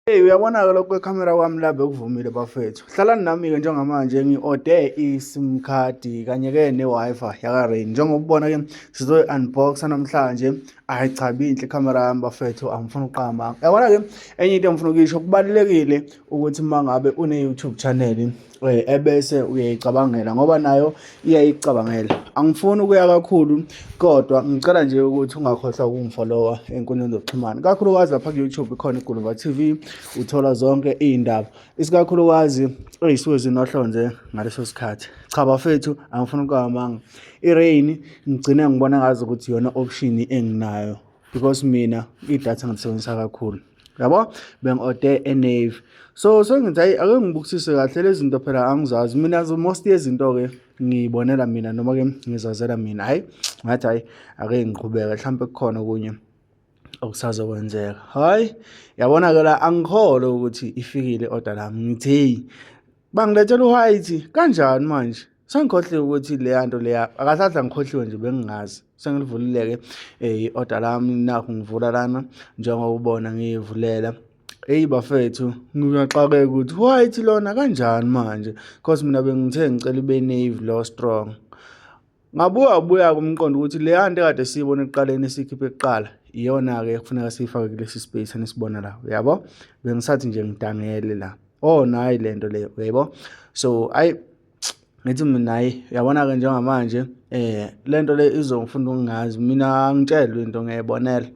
Hey, uyabona-ke lokhu kwekhamera kwami la bekuvumile bafethu. Hlalani nami-ke njengamanje ngi-ode i-SIM card kanye-ke ne-Wi-Fi yaka-Rain. Njengoba ubona-ke sizoyi-unboxa namhlanje. Hhayi cha, binhle ikhamera yami bafethu, angifuni ukuqamba. Yabona-ke enye into engifuna ukuyisho, kubalulekile ukuthi uma ngabe une-YouTube channel ebese uyayicabangela ngoba nayo iyayicabangela. Angifuni ukuya kakhulu kodwa ngicela nje ukuthi ungakhohlwa ukungifollowa ey'nkundleni zokuxhumana, kakhulukazi lapha ku-YouTube ikhona iGuluva TV, uthola zonke iy'ndaba isikakhulukazi ey'suke zinohlonze ngaleso sikhathi. Cha bafethu, angifuni ukuqamba, i-Rain ngigcine ngibona ngazi ukuthi iyona option enginayo because mina idatha ngilisebenzisa kakhulu, yabo. Bengi-ode e-navy, so sengithi hayi, ake ngibukisise kahle lezi zinto, phela angizazi mina. Most yezinto-ke ngiyibonela mina noma-ke ngizazela mina. Hhayi, ngathi hhayi, ake ngiqhubeke, mhlampe kukhona okunye okusazokwenzeka. Hhayi, yabona-ke la, angikholwa ukuthi ifikile i-order lami. Ngithi hey, bangilethela u-white kanjani manje? Sengikhohliwe ukuthi leya nto leya akasathi angikhohliwe nje, bengingazi. Sengilivulile-ke i-order lami, nakhu ngivula lana njengoba ubona ngiyivulela. Eyi bafethu, ngiyaxakeka ukuthi white lona kanjani manje, cause mina bengithe ngicela ibe navy lo strong. Ngabuya buya kumqondo ukuthi leya nto ekade siyibona ekuqaleni, esiyikhiphe kuqala, iyona-ke kufuneka siyifake kulesi space enisibona la, uyabo. Bengisathi nje ngidangele la, oh nayi lento leyo, uyabo. So ayi, ngithi mina hayi, uyabona-ke njengamanje lento le izongifunda ukungazi mina, angitshelwe into, ngiyayibonela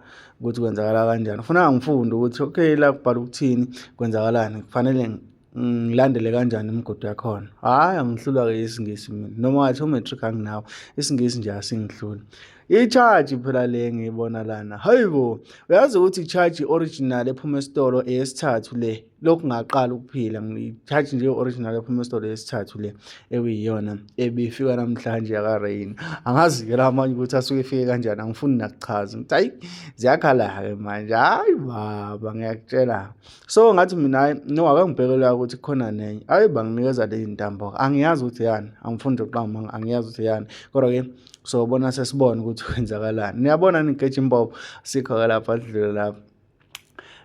ukuthi kwenzakala kanjani. Kufuneka ngifunde ukuthi okay, la kubhala ukuthini, kwenzakalani, kufanele ngilandele kanjani imigudu yakhona. Hhayi, angihlulwa-ke isiNgisi mina, noma ngathi u-matric anginawo, isiNgisi nje asingihluli. I-charge phela le ngiyibona lana, hayi bo, uyazi ukuthi i-charge original ephuma esitolo eyesithathu le lokhu ngaqala ukuphila. Ngi-charge nje original ephuma esitolo eyesithathu le ekuyiyona ebifika namhlanje yaka-Rain. Angazi-ke la manje ukuthi asuke efike kanjani, angifuni nakuchaza. Ngithi hayi, ziyakhala-ke manje, hhayi baba, ngiyakutshela. So ngathi mina hayi no, ake ngibheke la ukuthi kukhona nenye. Hayi, banginikeza lezi ntambo, angiyazi ukuthi yani, angifuni nje ukuqamba, angiyazi ukuthi yani, kodwa-ke sobona sesibona ukuthi kwenzakalani. Niyabona nigeja imbobo, sikho-ke lapha, sidlule lapha.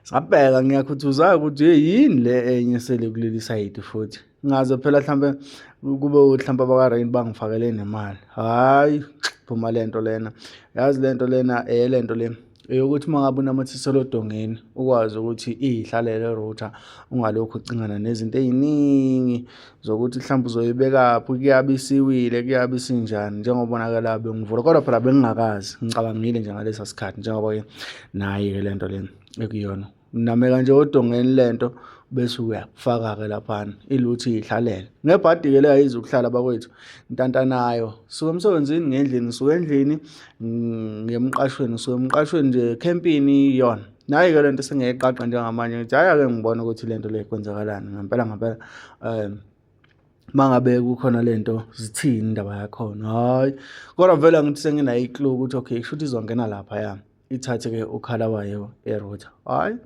Sabheka, ngiyakhuthuza ukuthi hey, yini le enye sele kuleli sayidi futhi? Ngaze phela mhlambe kube mhlambe abaka-Rain bangifakele nemali. Hhayi, phuma lento lena, yazi lento lena, lento le eyokuthi uma ngabe unamathisela odongeni ukwazi ukuthi iy'hlalele router, ungalokhu ucingana nezinto ey'ningi zokuthi mhlawumbe uzoyibekaphi, kuyabe isiwile, kuyabe isinjani. Njengoba ubonakala bengivula, kodwa phela bengingakazi, ngicabangile nje ngalesa sikhathi njengoba-ke nayi-ke lento lena ekuyona. Unameka nje odongeni lento bese uyakufaka-ke laphana iluthi iy'hlalele. Ngebhadi-ke le ayizukuhlala bakwethu, ntantanayo, suka emsebenzini ngendlini, suka endlini ngemqashweni, suka emqashweni nje ekhempini iyona. Nayi-ke lento sengiyayiqaqa njengamanje, ngithi hhayi, ake ngibone ukuthi lento le kwenzakalani ngempela ngempela. Uma ngabe kukhona lento zithini indaba yakhona? Hhayi, kodwa vele angithi senginayo i-clue ukuthi okay, kusho ukuthi izongena laphaya, ithathe-ke ukhala wayo e-router. Hhayi,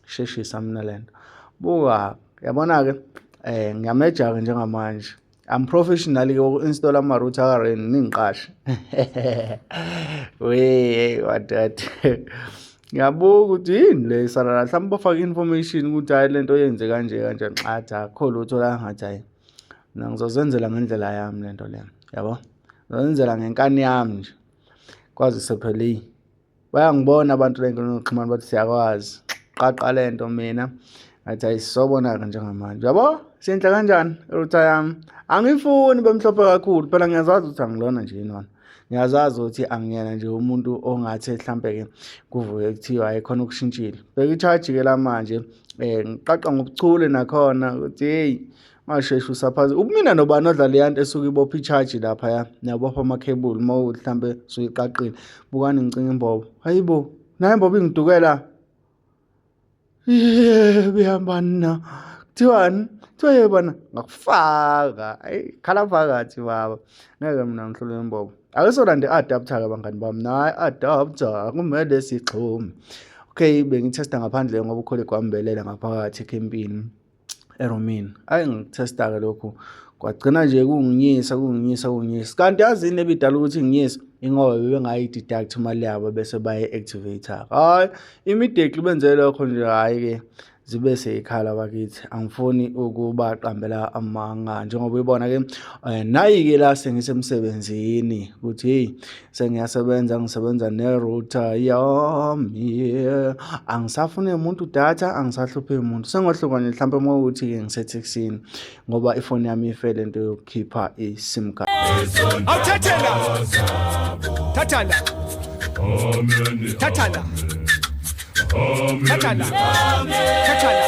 sheshisa mina lento. Buka, yabona-ke ngiyameja-ke njengamanje. I'm professional-ke uku-install ama-router ka-Rain, ningiqashe. We wadada. Ngiyabuka ukuthi yini le isala la, mhlawumbe bafake i-information ukuthi hhayi, lento yenze kanje kanje. Athi akukho lutho la, ngathi hhayi, mina ngizozenzela ngendlela yami lento le, yabo, ngizozenzela ngenkani yami nje. Kwazise phela eyi, bayangibona abantu la ey'nkundleni zokuxhumana, bathi siyakwazi qaqa lento. Mina ngathi hayi, sisobona-ke njengamanje, yabo, sinhle kanjani i-router yami. Angifuni bemhlophe kakhulu phela, ngiyazazi ukuthi angilona nje inona, ngiyazazi ukuthi angiyena nje umuntu ongathi mhlampe-ke kuvuke kuthiwa hayi, khona okushintshile. Bheka i-charge-ke la manje, ngiqaqa ngobuchule nakhona ukuthi heyi, ungasheshe usaphaze ubumina nobani odla leya nto esuke ibopha i-charge laphaya, niyabopha amakhebuli uma ukuthi mhlampe suyiqaqile. Bukani, ngicinga imbobo, hayibo, nayo imbobo ingidukela. Yebo, ihambani na? Kuthiwani? Kuthiwa yebana ngakufaka. Ayi, khala phakathi baba. Ngeke mina ngihlule imbobo. Ake solande i-adapter-ke bangani bami. Nayi i-adapter kumele sixhume. Okay, bengithesta ngaphandle ngoba u-colleague wami belela ngaphakathi ekhempini erumini. Ayi, ngikuthesta-ke lokhu, kwagcina nje kunginyisa, kunginyisa, kunginyisa. Kanti yazini ebidala ukuthi nginyisa? Ingoba bebengayi-deduct imali yabo bese bayi-activate. Hhayi, immediately benze lokho nje, hhayi-ke. Zibe seyikhala bakithi, angifuni ukubaqambela amanga. Njengoba uyibona ke nayi-ke la sengisemsebenzini ukuthi hey, sengiyasebenza, ngisebenza ne-router yami, angisafuni umuntu data, angisahluphi umuntu, sengohluka nje mhlawumbe uma kuwukuthi-ke ngisetheksini ngoba ifoni yami ife lento yokukhipha i-sim card. Awuthathe la. Thatha la. Thatha la. Thatha la. Thatha la.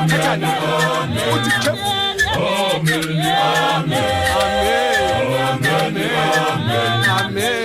Thatha la. Uthi khefu. Amen. Amen. Amen.